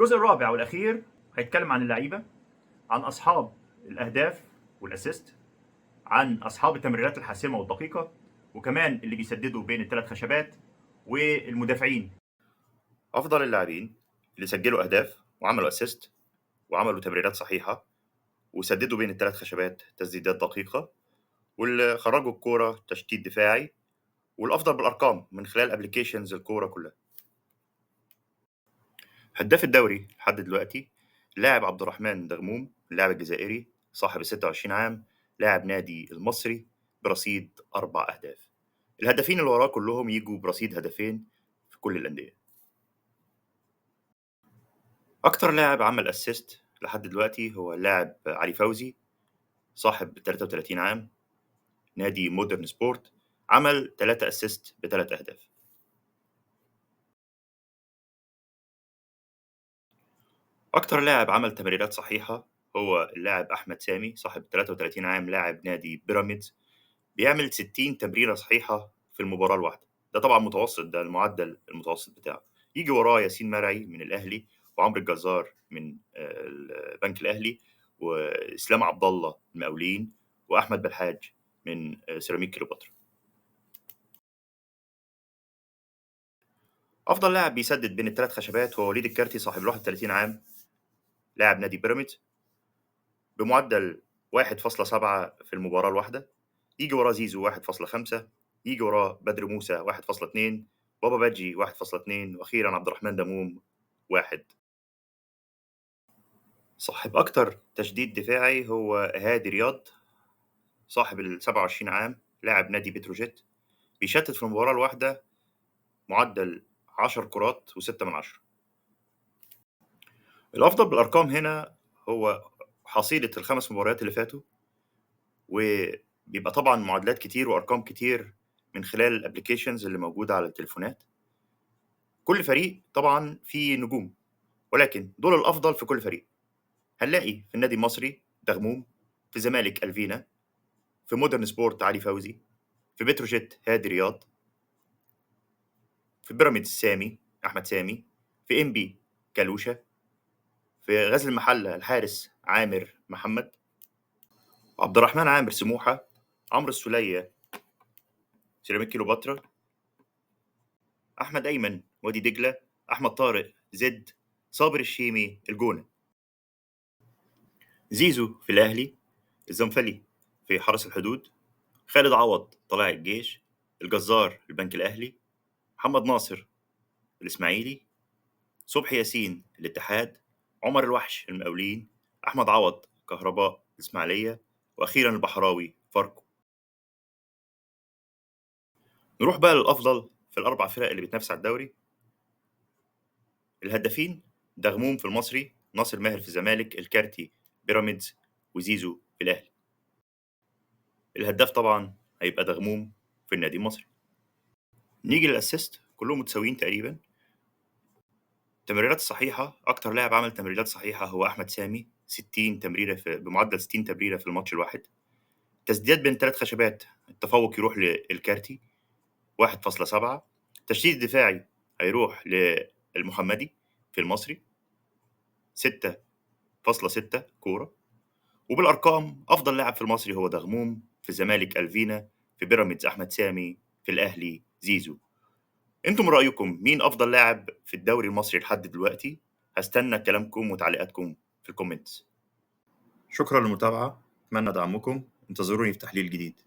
الجزء الرابع والاخير هيتكلم عن اللعيبة، عن اصحاب الاهداف وال assist، عن اصحاب التمريرات الحاسمة والدقيقة، وكمان اللي بيسددوا بين الثلاث خشبات والمدافعين. افضل اللاعبين اللي سجلوا اهداف وعملوا assist وعملوا تمريرات صحيحه وسددوا بين الثلاث خشبات تسديدات دقيقة، واللي خرجوا الكورة تشتيت دفاعي، والافضل بالارقام من خلال applications الكورة كلها. هداف الدوري لحد دلوقتي لاعب عبد الرحمن دغموم، اللاعب الجزائري صاحب 26 عام، لاعب نادي المصري برصيد 4 أهداف. الهدافين اللي وراه كلهم يجوا برصيد هدفين في كل الأندية. أكتر لاعب عمل assist لحد دلوقتي هو اللاعب علي فوزي صاحب 33 عام، نادي مودرن سبورت، عمل 3 assist ب3 أهداف. أكتر لاعب عمل تمريرات صحيحة هو اللاعب أحمد سامي صاحب 33 عام، لاعب نادي بيراميدز، بيعمل 60 تمريرة صحيحة في المباراة الواحدة. ده طبعا متوسط، ده المعدل المتوسط بتاعه. يجي وراه ياسين مرعي من الأهلي، وعمرو الجزار من البنك الأهلي، وإسلام عبد الله المقاولين، وأحمد بالحاج من سيراميك كليوباترا. أفضل لاعب بيسدد بين الثلاث خشبات هو وليد الكارتي صاحب 31 عام، لاعب نادي بيراميدز، بمعدل 1.7 في المباراة الواحدة. يجي وراه زيزو 1.5، يجي وراه بدر موسى 1.2، بابا بادجي 1.2، وأخيرا عبد الرحمن دموم 1. صاحب أكتر تشديد دفاعي هو هادي رياض صاحب 27 عام، لاعب نادي بتروجيت، بيشتت في المباراة الواحدة معدل 10 كرات و6 من 10. الأفضل بالأرقام هنا هو حصيلة ال5 مباريات اللي فاتوا، وبيبقى طبعا معادلات كتير وأرقام كتير من خلال ال applications اللي موجودة على التليفونات. كل فريق طبعا فيه نجوم، ولكن دول الأفضل في كل فريق. هنلاقي في النادي المصري دغموم، في الزمالك ألفينا، في مودرن سبورت علي فوزي، في بتروجيت هادي رياض، في بيراميدز سامي أحمد سامي، في إنبي كالوشا، في غزل المحلة الحارس عامر محمد، عبد الرحمن عامر سموحة، عمرو السولية سيراميك كليوباترا، أحمد أيمن وادي دجلة، أحمد طارق زد، صابر الشيمي الجونة، زيزو في الأهلي، الزنفلي في حرس الحدود، خالد عوض طلائع الجيش، الجزار البنك الأهلي، محمد ناصر الإسماعيلي، صبحي ياسين الاتحاد، عمر الوحش المقاولين، أحمد عوض كهرباء الإسماعيلية، وأخيرا البحراوي فاركو. نروح بقى للأفضل في ال4 فرق اللي بتنافس على الدوري. الهدافين دغموم في المصري، ناصر ماهر في الزمالك، الكارتي بيراميدز، وزيزو في الأهلي. الهداف طبعا هيبقى دغموم في النادي المصري. نيجي لل assist، كلهم متساويين تقريبا. التمريرات الصحيحة، أكتر لاعب عمل تمريرات صحيحة هو أحمد سامي، 60 تمريرة بمعدل 60 تمريرة في الماتش الواحد. تسديدات بين 3 خشبات، التفوق يروح للكارتي 1.7. تشديد دفاعي هيروح للمحمدي في المصري 6.6 كورة. وبالأرقام أفضل لاعب في المصري هو دغموم، في الزمالك ألفينا، في بيراميدز أحمد سامي، في الأهلي زيزو. انتم رأيكم مين أفضل لاعب في الدوري المصري لحد دلوقتي؟ هستنى كلامكم وتعليقاتكم في ال comments. شكرا للمتابعة، أتمنى دعمكم، انتظروني في تحليل جديد.